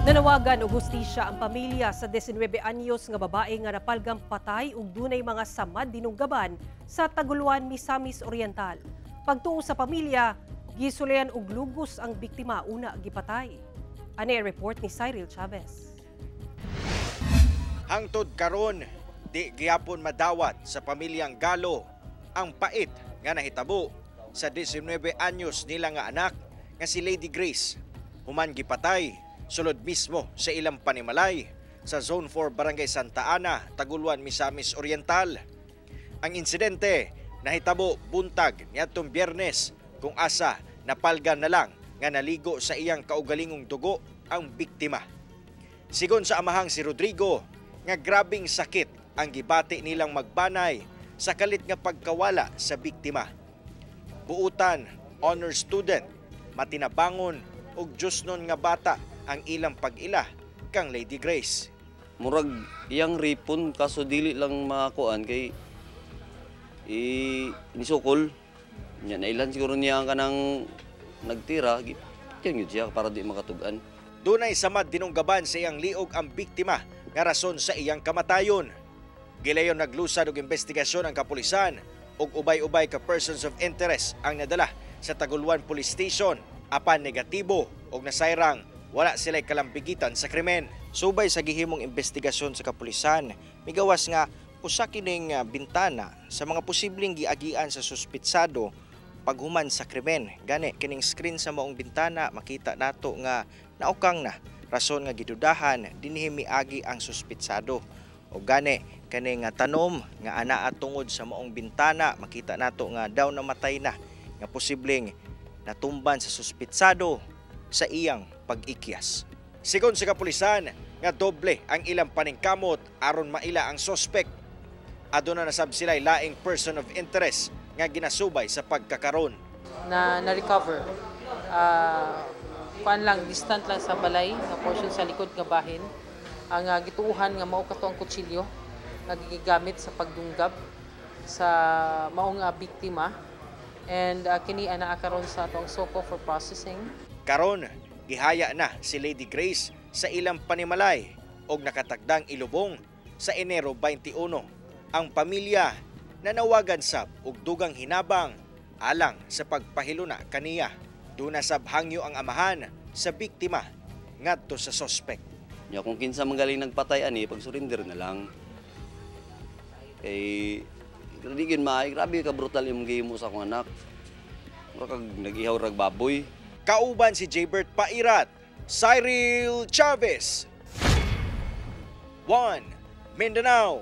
Nanawagan og hustisya ang pamilya sa 19 anyos nga babae nga napalgang patay ug dunay mga samad dinunggaban sa Taguluan, Misamis Oriental. Pagtuo sa pamilya, gisulayan og lugos ang biktima una gipatay. Ani report ni Cyril Chavez. Hangtod karon, di gihapon madawat sa pamilyang Galo ang pait nga nahitabo sa 19 anyos nila nga anak nga si Lady Grace. Human gipatay sulod mismo sa ilang panimalay sa Zone 4, Barangay Santa Ana, Taguluan, Misamis Oriental. Ang insidente nahitabo buntag niadtong Biyernes kung asa napalgan na lang nga naligo sa iyang kaugalingong dugo ang biktima. Sigon sa amahang si Rodrigo, nga grabing sakit ang gibati nilang magbanay sa kalit nga pagkawala sa biktima. Buutan, honor student, matinabangon ug Diyosnon nga bata ang ilang pag-ila kang Lady Grace. Murag iyang ripon, kaso dili lang makakuan kay i nisukol nya, nailan siguro niya ang kanang nagtira, gipatyon gyud siya para di makatug-an. Dunay samad dinunggaban sa iyang liog ang biktima nga rason sa iyang kamatayon. Gilayon naglusad og investigasyon ang kapulisan ug ubay-ubay ka persons of interest ang nadala sa Taguluan Police Station, apan negatibo og nasayrang wala sila'y kalambigitan sa krimen. Subay sa gihimong investigasyon sa kapulisan, migawas nga usa kining bintana sa mga posibleng giagian sa suspitsado paghuman sa krimen. Gani kining screen sa maong bintana, makita nato nga naukang na, rason nga gidudahan dinhi miagi ang suspitsado. O gani kani nga tanom nga anaa tungod sa maong bintana, makita nato nga daw namatay na, nga posibleng natumban sa suspitsado sa iyang pag-ikyas. Sigon sa kapulisan nga doble ang ilang paningkamot aron maila ang sospek. Aduna na sab sila'y laing person of interest nga ginasubay sa pagkakaron. Na na-recover. Kuan lang, distant lang sa balay, nga portion sa likod nga bahin. Ang gituuhan nga mao kato ang kutsilyo nga gigamit sa pagdunggab sa maong biktima. And kini anaa karon sa atong SOCO for processing. Karon, gihaya na si Lady Grace sa ilang panimalay og nakatagdang ilubong sa Enero 21. Ang pamilya nanawagan sab og dugang hinabang alang sa pagpahiluna kaniya. Duna sab hangyo ang amahan sa biktima ngadto sa sospek. Nya kung kinsa man galing nagpatay ani, pag surrender na lang. Kay di gyud maay, grabe ka brutal imong gihimo sa akong anak. Mura kag nag-ihaw rag baboy. Kauban si Jaybert Pairat, Cyril Chavez. 1 Mindanao.